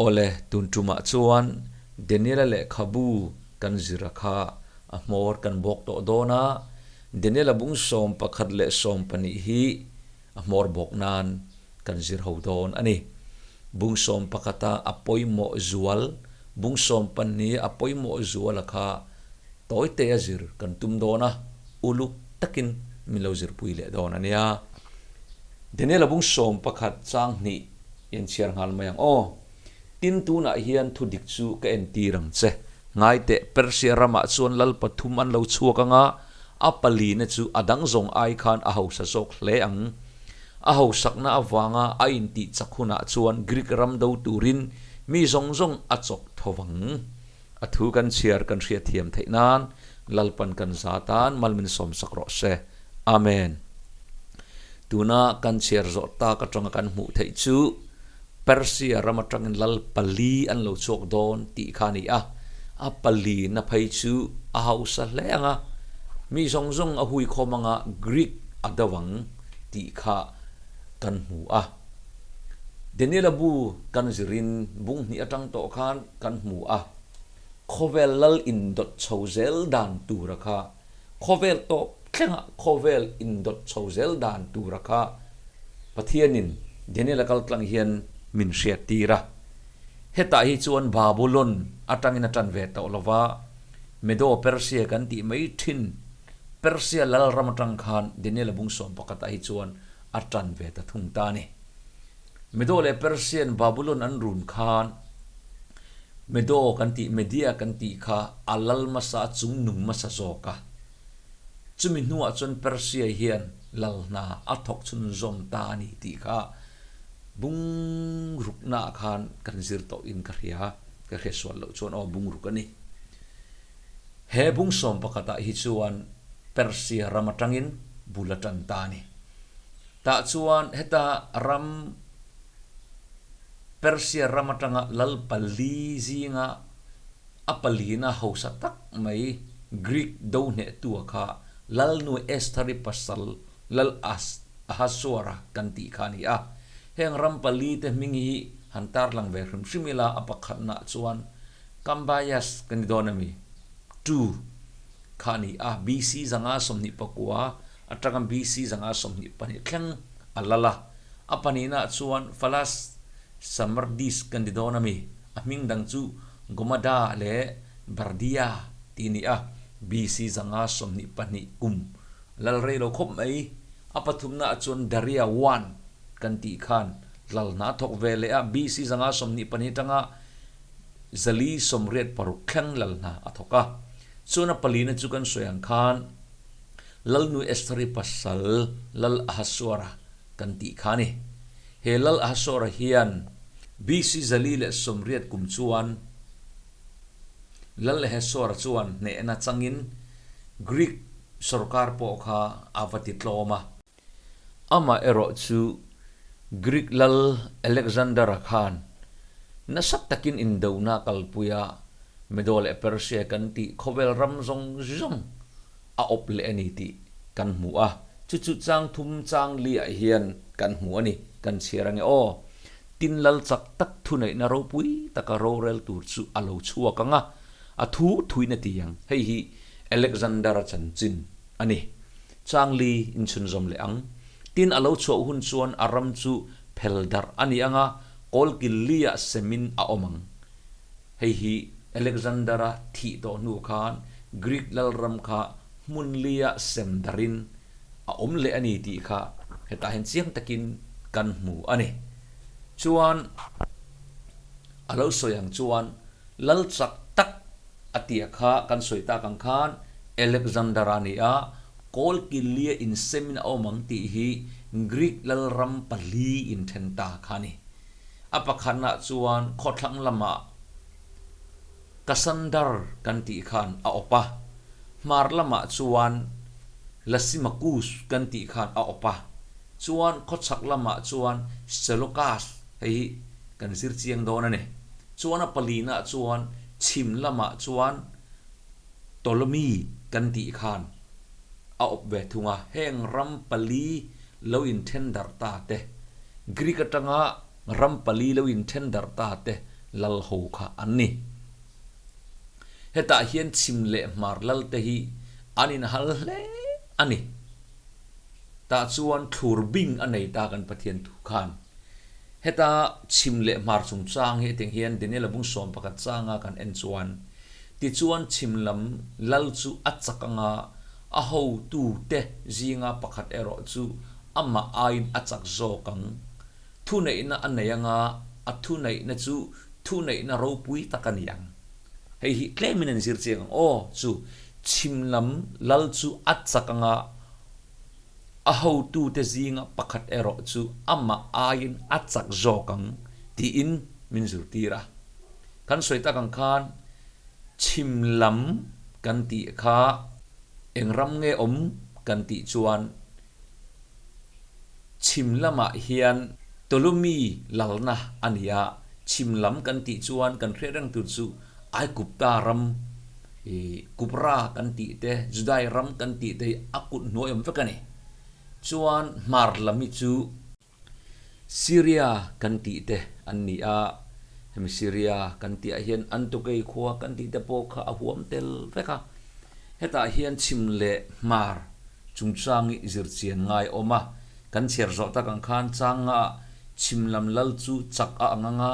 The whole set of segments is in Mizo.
Awle, tun tumah chuan Daniela lehkhabu kan zir a kha a hmawr kan bawk tawh dawn a, Daniela bung 11 leh 12 hi a hmawr bawk nan kan zir ho dawn a ni. Bung 11 a a pawimawh zual, bung 12 a pawimawh zual a kha tawi te a zir kan tum dawn a, uluk takin min lo zirpui leh dawn a nia. Daniela bung 11 chang hnih in chhiar nghal mai ang aw. Tin tunah hian thu dik chu ka entir ang che. Ngai teh, Persia ramah chuan lal pathum an lo chhuak ang a, a palina chu a dang zawng ai khan a hausa zawk hle ang. A hausakna avanga a intih chak hunah chuan Greek ram do turin mi zawng zawng a chawk tho vang. A thu kan chhiar kan hriatthiam theih nan Lalpan kan za tan mal min sawmsak rawh se. Amen. Tuna kan chhiar zawh tak atanga kan hmuh theih chu Persia ram atangin lal pali an lo chhuak dawn tih kha a ni a. A pali na phei chu a hausa hle ang a, mi zawng zawng a hui khawm anga Greek a do ang tih kha kan hmu a. Daniela bu kan zirin bung hnih atang tawh khan kan hmu a, khawvel lal indawt chho zel dan tura kha, khawvel tawp thlengah khawvel indawt chho zel dan tura kha Pathianin Daniela kal tlang hian min hriat tir a. Hetah hi chuan Babulon atangin a tan ve tawh lova, Medo-Persia kan tih mai thin Persia lal ram atang khan Daniela bung 11 ah hi chuan a tan ve ta thung ta a ni. Medo leh Persian Babulon an run khan Medo kan tih Media kan tih kha a lal hmasa a chung nung hmasa zawk a. Chumi hnuah chuan Persia hian lal hna a thawk chhunzawm ta a ni tih kha bung ruknaah khan kan zir tawh in ka hria, ka hria sual loh chuan aw bung ruk a ni. He bung 11 ah hi chuan Persia ram atangin bul a tan ta a ni. Tah chuan heta ram Persia ram atanga lal pali zinga a palina hausa tak mai Greek do hnehtua kha Lalnu Estheri pasal Lal Ahasuera kan tih kha a ni a. Heng ram pali te hming hi han tarlang ve hrim hrim ila a pakhatnaah chuan Cambyses ka ni dawn a mi? Two kha a ni a, BC 529 Atanga BC 522 thleng a lal a. A pahnihnaah chuan Falas Samardis kan ti dawn a mi? A hming dang chu Gomada leh Bardia tih a ni a, BC 522 kum lal rei lo khawp mai. A pathumnaah chuan Daria I kan tih khan lal hna thawk ve leh a, BC 522 atanga 486 thleng lal hna a thawk a. Chuan a palina chu kan sawi ang khan, Lalnu Estheri pasal Lal Ahasuera kan tih kha a ni. He Lal Ahasuera hian BC 480 kum chuan Lal Ahasuera chuan hnehna changin Greek sorkar pawh kha a va ti tlawm a. Amah erawh chu Greek Lal Alexander-a khan nasa takin indona kalpui a, Medo leh Persia kan tih khawvel ram zawng zawng a awp leh a ni tih kan hmu a, chu chu chang thum chang li ah hian kan hmu a ni, kan chhiar ange aw. Tin lal chak tak thuneihna ropui taka rorel tur chu a lo chhuak ang a, a thu thuin a ti ang, hei hi Alexander-a chanchin a ni. Chang li inchhunzawm leh ang. Tin a lo chhuah hun chuan a ram chu phel darh a ni ang a, kawlkil li ah semin a awm ang. Hei hi Alexander-a thih tawh hnu khan Greek lalram kha hmun lia sem darin a awm leh a ni tih kha hetah hian chiang takin kan hmu a ni. Chuan a lo sawi ang chuan lal chak tak a tia kha kan sawi tak ang khan Alexander-a a ni a, Kawlkilia insemin a awm ang tih hi Greek lalram pali inthen ta kha a ni. A pakhatnaah chuan khawthlang lamah Kassandar kan tih khan a awp a, hmar lamah chuan Lasimakus kan tih khan a awp a, chuan khawchhak lamah chuan Seleucus, hei hi kan zir chiang dawn a ni, chuan a palinaah chuan chhim lamah chuan Ptolemy kan tih khan a awp ve thung a, heng ram pali lo inthen darh ta te, Greek atanga ram pali lo inthen darh ta te, lal ho kha an ni. Hetah hian chhim leh hmar lal te hi an inhal hle a ni. Tah chuan thlur bing a nei ta kan Pathian thu khan. Heta chhim leh hmar chungchang hi hetiang hian Daniela bung 11 changa kan en chuan, Tichuan chhim lam lal chu a chak anga a hotute zinga pakhat erawh chu amah aiin a chak zawk ang. Thuneihna a nei anga a thuneihna chu thuneihna ropui tak a ni ang. Hei hi tlemin an zir chiang ang aw, chu chhim lam lal chu a chak anga a hotute zinga pakhat erawh chu amah aiin a chak zawk ang tiin min zirtir a. Kan sawi tak ang khan chhim lam kan tih kha eng ram nge awm kan tih chuan chhim lamah hian Ptolemy lalna a ni a, chhim lam kan tih chuan kan hriat reng tur chu Aigupta ram i Kupra kan tih te, Judai ram kan tih te hi a kut hnuai awm vek a ni. Chuan hmar lam hi chu Syria kan tih te an ni a, hemi Syria kan tihah hian Antukei khua kan tih te pawh kha a huam tel vek a. Hetah hian chhim leh hmar chungchang i zirchian ngai a awm a, kan chhiar zawh tak ang khan changa chhim lam lal chu chak a ang ang a,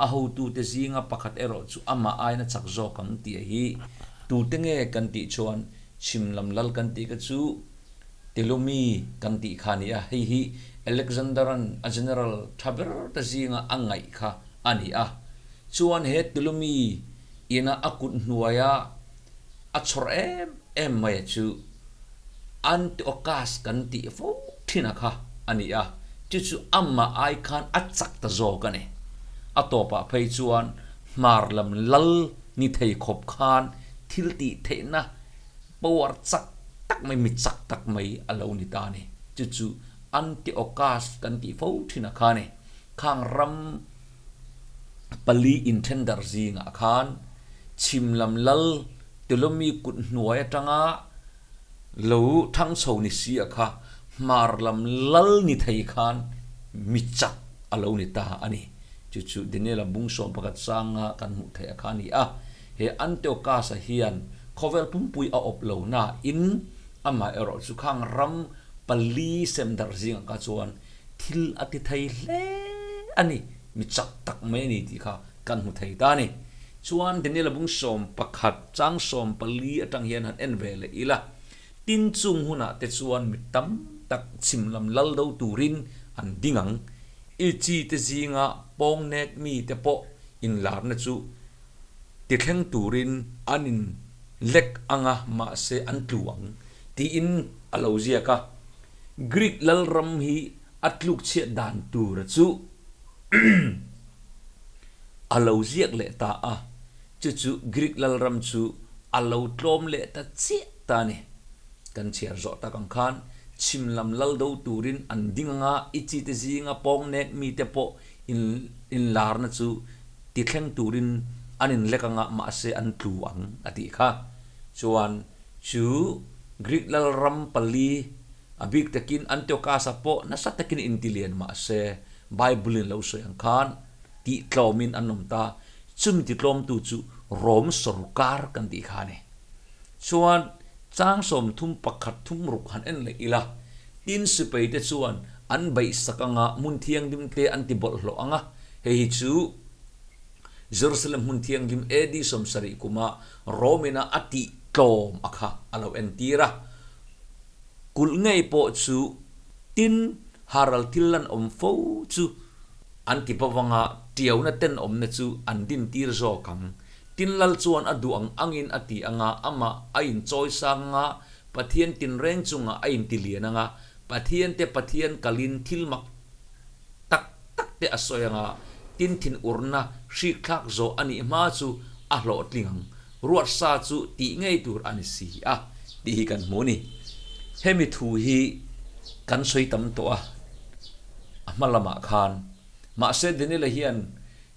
a hotute zinga pakhat erawh chu amah aiin a chak zawk ang tih hi tute nge kan tih chuan chhim lam lal kan tih kha chu Telumi kan tih kha a ni a, hei hi Alexander-a'n a general tha ber te zinga a ngaih kha a ni a. Chuan he Telumi ina a kut hnuaia a chhawr em em mai a chu Antiochus kan tih fo thin a kha a ni a, chu chu amah ai khan a chak ta zawk a ni. A tawpah phei chuan hmar lam lal ni thei khawp khan thil tih theihna Power chak tak mai, mi chak tak mai a lo ni ta a ni. Chu chu Antiochus kan tih fo thin a kha a ni. Khang ram pali inthen darh zingah khan chhim lam lal Ptolemy kut hnuai atanga lo thang chho ni si a kha hmar lam lal ni thei khan mi chak a lo ni ta a ni. Chu chu Daniela bung 11 changa kan hmuh theih a kha a ni a. He Antiochus-a hian khawvel pumpui a awp lo nain amah erawh chu khang ram pali sem darh zingah kha chuan thil a ti thei hle a ni, mi chak tak mai a ni tih kha kan hmu thei ta a ni. Chuan Daniel-a bung 11 chang 14 atang hian han en ve leh ila, tin chung hunah te chuan mi tam tak chhim lam lal do turin an ding ang. I chi te zinga pawngnek mi te pawh inlarna chu Ti thleng turin an in lek ang a, mahse an tlu ang, tiin a lo ziak a. Greek lalram hi a tluk chhiat dan tura chu a lo ziak leh ta a, chu chu Greek lalram chu a lo tlawm leh ta chiah ta a ni. Kan chhiar zawh tak ang khan chhim lam lal do turin an ding ang a, i chite zinga pawngnek mite pawh inlarna chu ti thleng turin an inlek anga mahse an tlu ang a tih kha. Chuan chu Greek lalram pali a bik takin Antiochus-a pawh nasa takin intilian mahse Bible-in lo sawi ang khan tih tlawmin an awm ta, chumi ti tlawmtu chu Rom sawrkar kan tih kha a ni. Chuan chang 31 thum ruk han en leh ila, tin sipaite chuan an beihsak anga hmun thianghlim te an ti bawlhhlawh ang a, hei hi chu Jerusalem hmun thianghlim AD 70 kuma Rome-ina a tih tlawm a kha a lo entir a. Kulh ngei pawh chu tin haral thil lan awm fo chu an ti bawk anga tiauna tenawmna chu an dintir zawk ang. Tin lal chuan a duh ang angin a ti anga amah a inchawi sang anga Pathian tinreng chungah a intilian anga Pathian te Pathian kalin thil mak tak tak te a sawi anga tin thinurna hrikthlak zawh a nih hma chu a hlawhtling ang. Ruatsa chu tih ngei tur a ni si a tih hi kan hmu a ni. Hemi thu hi kan sawi tam tawh a, a hma lamah khan. Mahse Daniela hian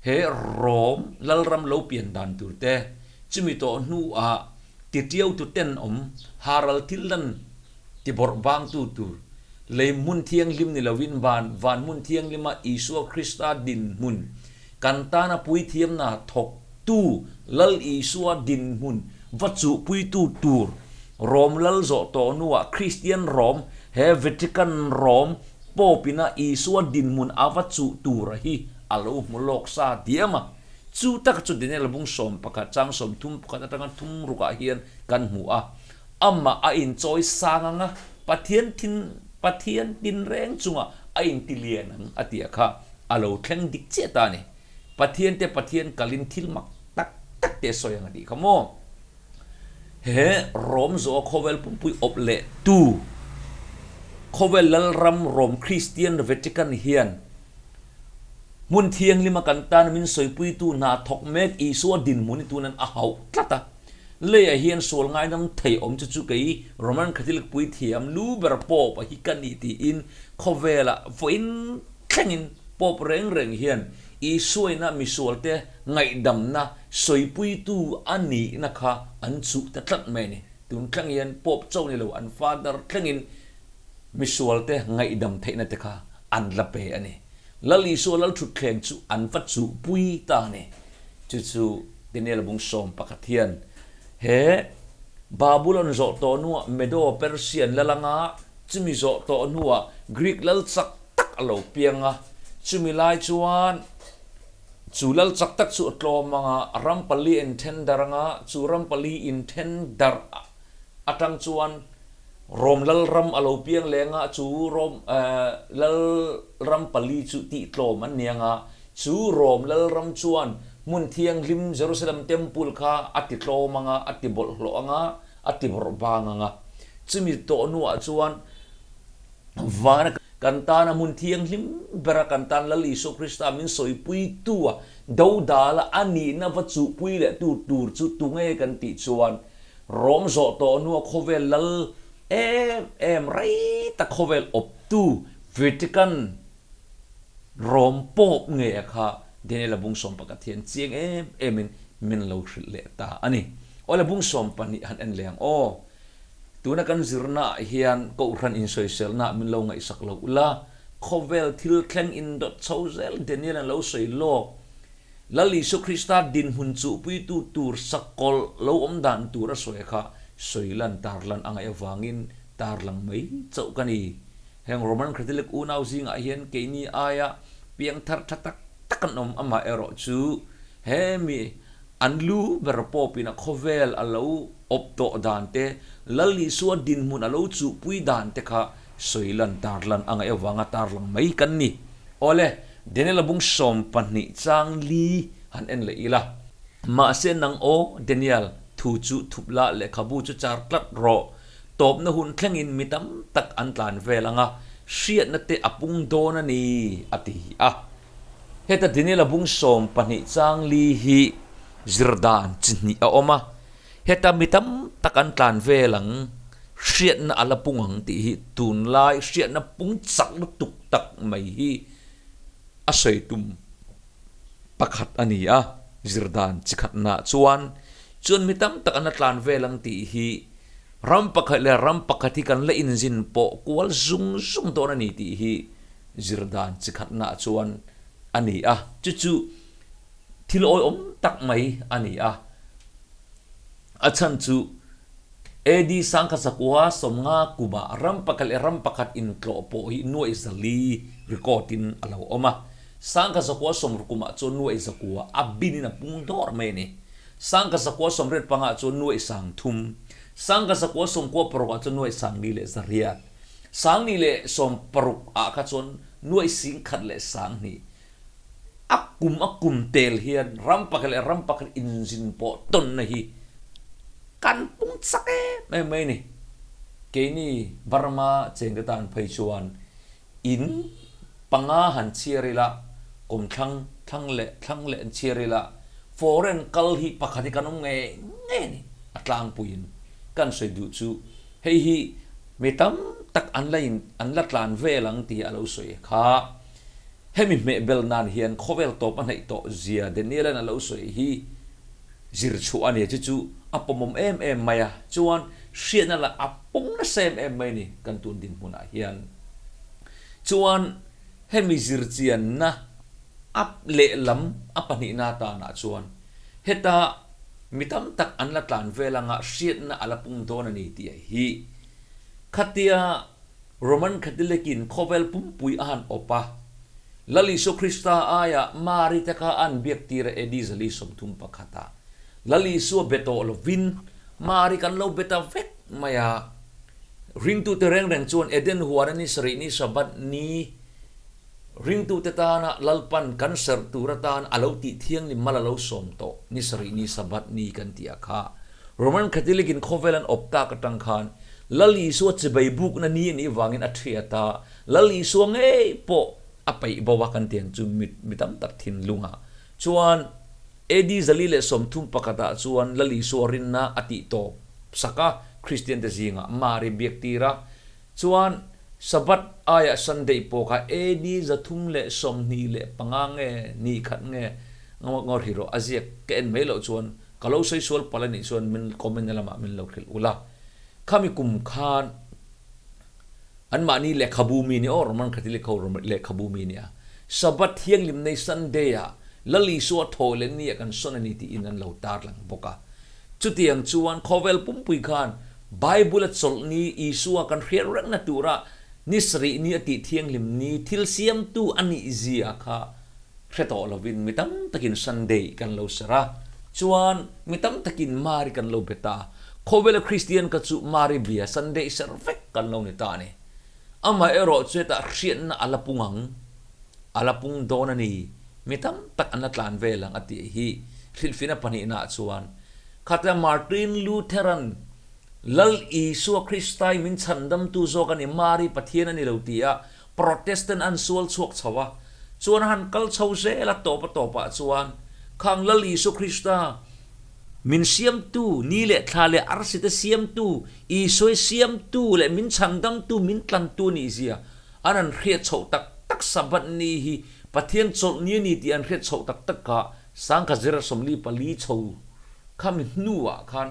he Rom lalram lo pian dan tur te, chumi tawh hnuah titiautu tenawm haral thil lan Ti bawrh bangtu tur, lei hmun thianghlim ni loin van, van hmun thianghlima Isua Krista dinhmun Kan tana puithiamna thawktu Lal Isua dinhmun va chuhpuitu tur Rom lal zawh tawh hnuah Kristian Rom, he Vatican Rom Pope ina Isua dinhmun a va chuh tura hi a lo hmu lawk sa diam a. Chu taka chu Daniel bung 11 chang 31 atanga thum rukah hian kan hmu a. Amah a inchawi sang ang a, Pathian thin Pathian tinreng chungah a intilian ang a tih a kha a lo thleng dik chiah ta a ni. Pathian te Pathian kalin thil mak tak tak te a sawi ang a tih kha maw? He Rom zawha khawvel pumpui awp leh tu khawvel Lalram Rom Kristian Vatican hian hmun thianghlima kan tan min sawipuitu hna thawk mek Isua dinhmun hi tunan a hauh tlat a. Leiah hian sual ngaidam thei awm chu chu kei Roman Catholic puithiam lu ber Pope a hi ka ni tiin khawvelah vawiin thlengin Pope reng reng hian Isuaina misualte ngaihdamna sawipuitu a nihna kha an chuh ta tlat mai a ni. Tun thleng hian Pope chauh ni lo an Father thlengin misualte ngaihdam theihna te kha an la pe a ni. Lal Isua Lalthutthleng chu an va chuhpui ta a ni. Chu chu Daniel bung 11 hian he Babulon zawh tawh hnuah Medo Persian lal anga chumi zawh tawh hnuah Greek lal chak tak a lo piang a, chumi lai chuan chu lal chak tak chu a tlawm anga ram pali a inthen darh anga chu ram pali inthen darh atang chuan Rom lal ram a lo piang leng a, chu Rom lal ram pali chu tihtlawm an ni anga Chu Rom Lalram chuan hmun thianghlim Jerusalem Temple kha a ti tlawm ang a, a ti bawlhhlawh ang a, a ti bawrh bang ang a. Chumi tawh hnuah chuan vana kan tana hmun thianghlim bera kan tan Lal Isua Krista min sawipuitu a, dodala a nihna va chuhpui leh tu tur chu tunge kan tih chuan Rom zawh tawh hnua khawvel lal em em rei tak khawvel awptu Vatican Rom pawp nge a kha Daniel-a bung 11 hian chiang em emin min lo hrilh leh ta a ni. Awle bung 12 han en leh ang aw. Tuna kan zirnaah hian Kohhran insawiselnaah min lo ngaihsak lo ula, khawvel thil thleng indawt chho zel Daniel-a'n lo sawi lawk. Lal Isu Krista dinhmun chuhpuitu tur sakawlh lo awm dan tur a sawi kha sawi lan tarlan a ngaih avangin tarlang mai chauh ka ni. Heng Roman Catholic unau zingah hian keini aia piangthar tha tak tak an awm, amaherawh chu hemi an lu ber pawpin a khawvel a lo awp tawh dan te, Lal Isua dinhmun a lo chuhpui dan te kha sawi lan tarlan a ngaih avanga tarlang mai kan ni. Awle, Daniel-a bung 12 chang li han en leh ila. Mahse nang aw, Daniel, thu chu thup la, lehkhabu chu char tlat rawh. Tawpna hun thlengin mi tam tak an tlan vel ang a, hriatna te a pung dawn a ni, a ti a. Heta Daniel-a bung 12 chang li hi zir dan chi hnih a awm a, heta mi tam tak an tlan vel ang, hriatna a la pung ang tih hi tunlai hriatna pung chak lutuk tak mai hi a sawi tum pakhat a ni a, zir dan chi khatnaah chuan chuan mi tam tak an la tlan vel ang tih hi Ram pakhat leh ram pakhat hi kan la inzin pawh kual zung zung dawn a ni tih hi zir dan chi khatnaah chuan a ni a, chu chu thil awihawm tak mai a ni a. A chhan chu AD 1950 kumah ram pakhat leh ram pakhat intlawh pawh hi nuaih zali record in a lo awm a, 1960 kumah chuan nuaih zakua a bin in a pung dawr mai a ni. 1985 ah chuan nuaih 3000, 1996 ah chuan nuaih 4800, 2016 ah kha chuan nuaih 12,200. A kum a kum tel hian ram pakhat leh ram pakhat inzin pawh tawnna hi kan pung chak em em mai a ni. Keini Burma chengte tan phei chuan In panga han chhiar ila, kum thlang thlang leh thlang leh an chhiar ila, foreign kal hi pakhat hi kan awm ngei ngei a ni, a tlangpuiin kan sawi duh chu hei hi mi tam tak an la in an la tlan vel ang tih a lo sawi kha. Hemi hmehbel nan hian khawvel tawp a hnaih tawh zia Daniel-a'n a lo sawi hi zir chhuah a ni a, chu chu a pawmawm em em mai a, chuan hriatna lah a pung nasa em em mai a ni kan tun dinhmunah hian. Chuan hemi zirchianna A lehlam a pahnihna atanah chuan heta mi tam tak an la tlan vel anga hriatna a la pung dawn a ni tih hi khatia Roman Catholic-in khawvel pumpui a han awp a, Lal Isua Krista aia Mari te kha an biak tir a AD 431 ah Lal Isua be tawh lovin Mari kan lo be ta vek mai a. Ringtute reng reng chuan Eden huana ni sarih ni Sabbath ni Ringtute tana Lalpan kan serh tur atan a lo tih thianghlim mal a lo sawm tawh ni sarih ni Sabbath ni kan tih a kha. Roman Catholic in khawvel an awp tak atang khan Lal Isua chibai bukna ni a nih vangin a thiat a, Lal Isua ngei pawh a peih bo a kan tiang chu mi mi tam tak thinlungah chuan AD 431 ah chuan Lal Isua rinna a tih tawp sak a, Kristian te zingah Mari biak tir a, Chuan Sabbath aiah Sunday pawh kha AD 325 nge ni khat nge ngawr hi rawh a ziak ka en mai loh chuan ka lo sawi sual palh a nih chuan min comment na lamah min lo hrilh ula. Khami kum khan anmahni lehkhabu mi nia aw Roman Catholic ho lehkhabu mi nia Sabbath thianghlim nei Sunday ah Lal Isua thaw leh ni ah kan sawn a ni tiin an lo tarlang bawk a. Chutiang chuan khawvel pumpui khan Bible-a chawlh ni Isua kan hriat rengna tura ni sarih ni a tih thianghlim ni thil siamtu a nih zia kha hre tawh lovin mi tam takin Sunday kan lo serh a, chuan mi tam takin Mari kan lo be ta. Khawvela Kristian kha chu Mari bia Sunday serh vek kan lo ni ta a ni. Amaherawh chu hetah hriatna a la pung ang, a la pung dawn a ni, mi tam tak an la tlan vel ang a tih hi hrilhfina pahnihnaah chuan Khatia Martin Lutheran Lal Isua Kristai min chhandamtu zawk a ni, Mari Pathian a ni lo ti a Protestant an sual chhuak chho a, chuan a han kal chho zel a tawp a tawpah chuan khang Lal Isua Krista min siamtu, ni leh thla leh arsi te siamtu, Isuai siamtu leh min chhandamtu, min tlantu a nih zia an han hriat chhoh tak tak Sabbath ni hi Pathian chawlh ni a ni tih an hriat chhoh tak tak a, Sangkhat zira 44 chho khami hnuah khan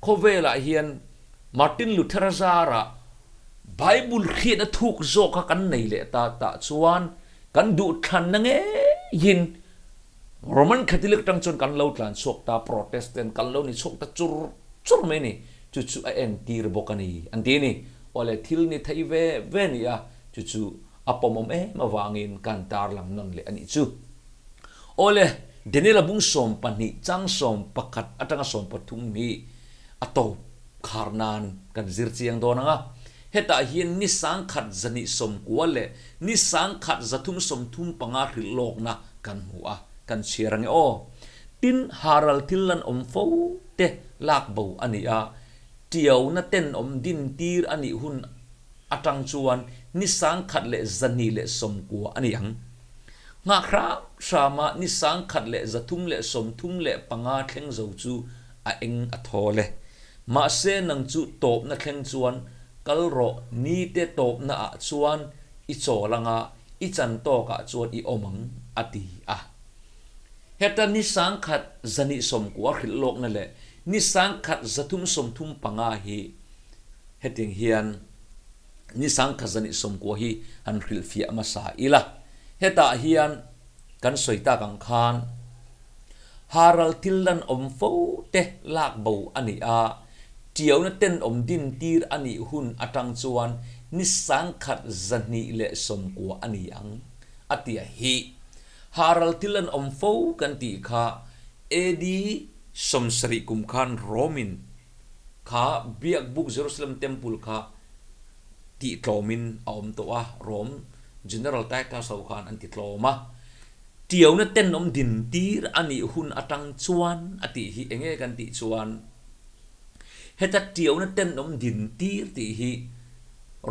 khawvelah hian Martin Luther-a zarah Bible hriatna thuk zawk kha kan nei leh ta tah chuan kan duhthlanna ngeiin Roman Catholic atang chuan kan lo tlan chhuak ta, Protestant kan lo ni chhuak ta chur chur mai a ni. Chu chu a entir bawk a ni an ti a ni. Awle thil ni thei ve ve a ni a, chu chu a pawmawm em avangin kan tarlang nawn leh a nih chu. Awle, Daniel-a bung 12 chang 11 atanga 13 hi a tawp khar nan kan zir chiang dawn ang a. Hetah hian ni sangkhat zahnih sawmkua leh ni sangkhat zathum 35 hrilh lawkna kan hmu a, kan chhiar ange aw. Tin, haral thil lan awm fo te lak bo a ni a, tiauna tenawm din tir a nih hun atang chuan ni sangkhat leh zahnih leh sawmkua a ni ang. Nghak hram hrama ni 135 thleng zo chu a eng a thawl e. Mahse nang chu tawpna thleng chuan kal rawh nite tawpna ah chuan i chawl anga i chan tawk ah chuan i awm ang a ti a. Heta ni 129 hrilh lawkna leh ni 1335 hi hetiang hian Ni 129 hi han hrilhfiah hmasa ila. Hetah hian kan sawi tak ang khan Haral thil lan awm fo te lak bo a ni a, tiauna tenawm din tir a nih hun atang chuan ni 129 a ni ang a ti a hi. Haral thil lan awm fo kan tih kha AD 70 kum khan Rome-in Kha Biakbuk Jerusalem Temple kha tihtlawmin a awm tawh a, Rome General Titus ho khan an titlawm a. Tiauna tenawm dintir a nih hun atang chuan a tih hi enge kan tih chuan heta tiauna tenawm dintir tih hi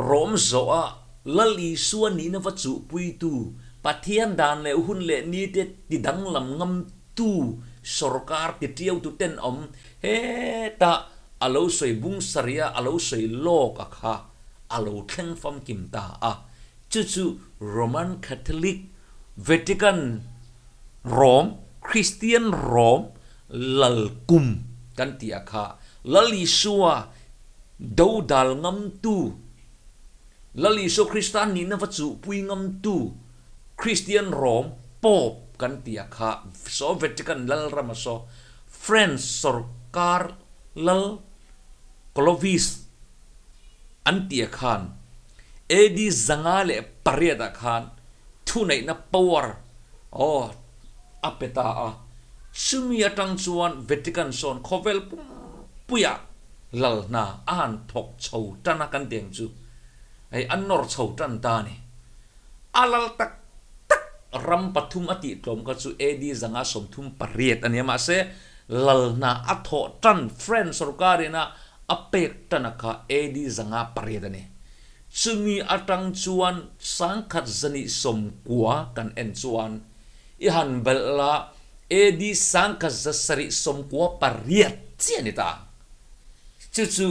Rome zawha Lal Isua nihna va chuhpuitu Pathian dan leh hun leh nite tidanglam ngamtu sorkar titiautu tenawm Hetah a lo sawi bung saria a lo sawi lawk a kha a lo thleng famkim ta a, chu chu Roman Catholic, Vatican Rome, Christian Rome lal kum kan tih a kha Lal Isua dodal ngamtu, Lal Isua Krista nihna va chuhpui ngamtu Christian Rome Pope. kan tih a kha saw Vatican lal rama saw French sorkar lal Clovis an tih a khan AD 508 ah khan thuneihna power aw a pe ta a. Chumi atang chuan Vatican sawn khawvel pumpuiah lal hna a han thawk chho tan a kan tih ang chu hei a nawr chho tan ta a ni. A lal tak tak ram pathum a tih tlawm kha chu AD 538 a ni a, mahse lal hna a thawh tan French sorkarin a a pek tan a kha AD 508 a ni. Chumi atang chuan 1190 kan en chuan i han belh la AD 1798 chiah a ni ta. Chu chu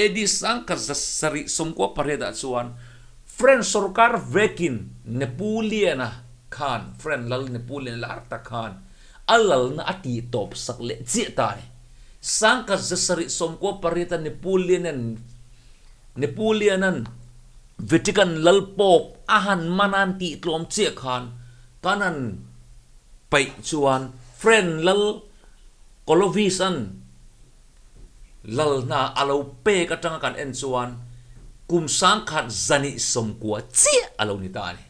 AD 1798 ah chuan French sorkar vekin Napoleon-a khan, French lal Napoleon lar tak khan a lalna a tih tawp sak leh chiah ta a ni. 1798 a Napoleon-a'n Napoleon-a'n Vatican lal Pope a han man a an tih tlawm chiah khan kan han paih chuan French lal Clovis-a'n Lalhna a lo pek atanga kan en chuan kum 1190 chiah a lo ni ta a ni.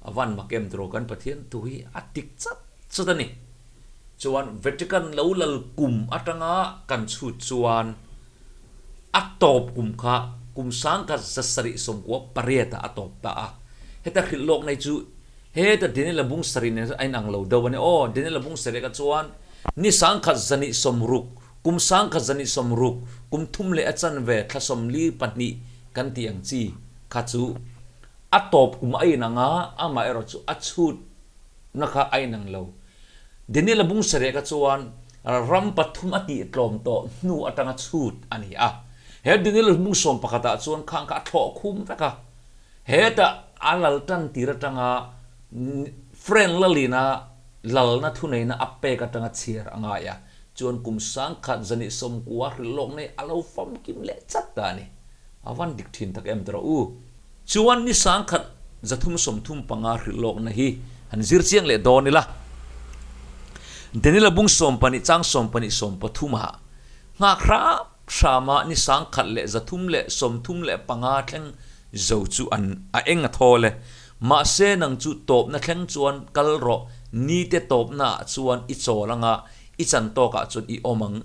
A van mak em tiraw kan Pathian thu hi a tik chat chat a ni. Chuan Vatican lo lal kum atanga kan chhut chuan a tawp kum kha kum 1798 ah a tawp ta a. Heta hrilh lawk nei chu Heta Daniel-a bung sarih nen a inang lo deuh a ni. Aw, Daniel-a bung sarih kha chuan ni 1160, kum 1160, kum thum leh a chanve thla 42 kan tih ang chi kha chu a tawp kum a inang a, amaherawh chu a chhutna kha a inang lo. Daniel-a bung sarih kha chuan ram pathum a tih tlawm tawh hnu atanga chhut a ni a. He Daniel-a bung sawm pakhatah chuan khang kha a thlawh khum vek a. Hetah a lal tan tir atanga Friend lalina lalna thuneihna a pek atanga chhiar a ngai a, chuan kum 1190 hrilh lawk nei a lo famkim leh chat ta a ni. A van dik thin tak em tawh u. Chuan ni 1335 hrilh lawkna hi han zir chiang leh dawn ila. Daniel-a bung sawmpahnih chang sawmpahnih sawmpathumah nghak hram Hrama ni 1335 thleng zo chu an a eng a thawl e. Mahse nang chu tawpna thleng chuan kal rawh, nite tawpna ah chuan i chawl anga i chan tawk ah chuan i awm ang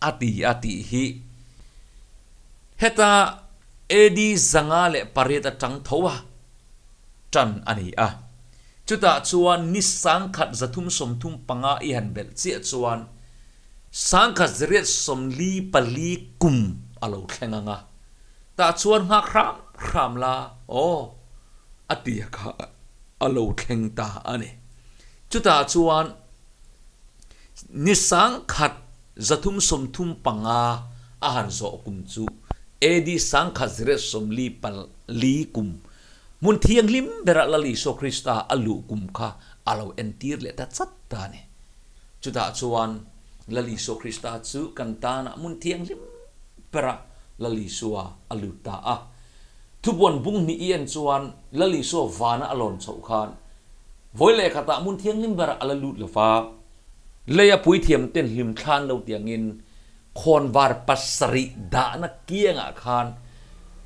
a ti a tih hi. Heta AD 508 atang tho a tan a ni a. Chutah chuan ni 1335 i han belh chiah chuan 1844 kum a lo thleng ang a, tah chuan nghak hram hram la aw a ti a kha a lo thleng ta a ni. Chutah chuan ni 1335 a han zawh kum chu AD 1844 kum hmun thianghlim berah Lal Isua Krista a luh kum kha a lo entir leh ta chat ta a ni. Chutah chuan Lal Isua Krista chu kan tanah hmun thianghlim berah Lal Isua a lut ta a. Thubuan bung hnih i en chuan Lal Isua vana a lawn chhoh khan vawi leh khatah hmun thianghlim berah a la lut lo va. Leia puithiam ten hlimthlan lo tiangin khawnvar pasarih dahna kiangah khan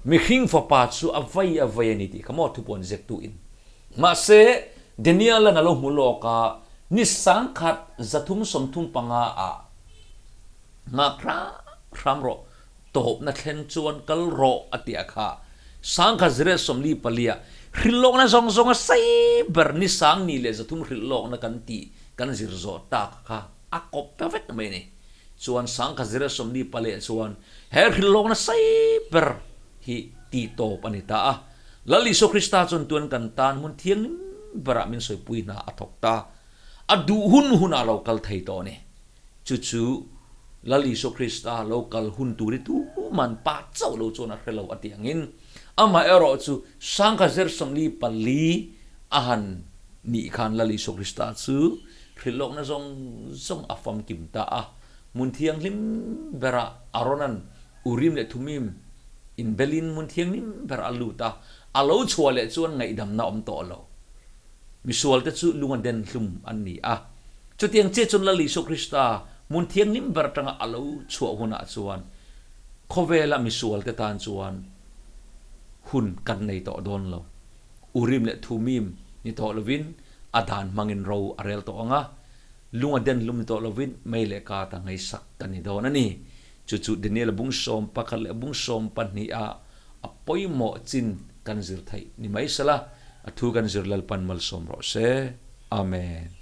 mihring fapa chu a vai a vai a ni tih kha maw thupuan ziaktu in. Mahse, Daniel-a'n a lo hmu lawk a, ni 1335 ah nghak hram hram rawh, tawpna thleng chuan kal rawh a ti a kha. 1944 ah hrilhlawkna zawng zawng a sei ber ni sang ni leh zathum hrilhlawkna kan tih kan zir zawh tak kha a kawp ta vek mai a ni. Chuan 1944 chuan he hrilhlawkna sei ber hi tih tawp a ni ta a. Lal Isua Krista chuan tuan kan tan hmun thianghlim berah min sawipui hna a thawk ta. A duh hun hunah lo kal thei tawh a ni. Chu chu Lal Isua Krista lo kal hun tur hi tuman pa chauh lo chuan a hre lo a tih angin, amaherawh chu 1944 a han nih khan Lal Isua Krista chu hrilhlawkna zawng zawng a famkim ta a. Hmun thianghlim berah Aaron-a'n Urim leh Thumim inbelin hmun thianghlim ber a lut a, a lo chhuah leh chuan ngaihdamna awm tawh lo. Misualte chu lunga den hlum an ni a. Chutiang chiah chuan Lal Isua Krista hmun thianghlim ber atanga a lo chhuah hunah chuan khawvela misualte tan chuan hun kan nei tawh dawn lo. Urim leh Thumim ni tawh lovin a dan hmangin ro a rel tawh ang a, lunga den hlum ni tawh lovin mei leh kata ngaihsak kan ni dawn a ni. Chu chu Daniel-a bung 11 leh bung 12 ah a pawimawh chin kan zir theih ni mai sela, a thu kan zir Lalpan malsawm rawh se. Amen.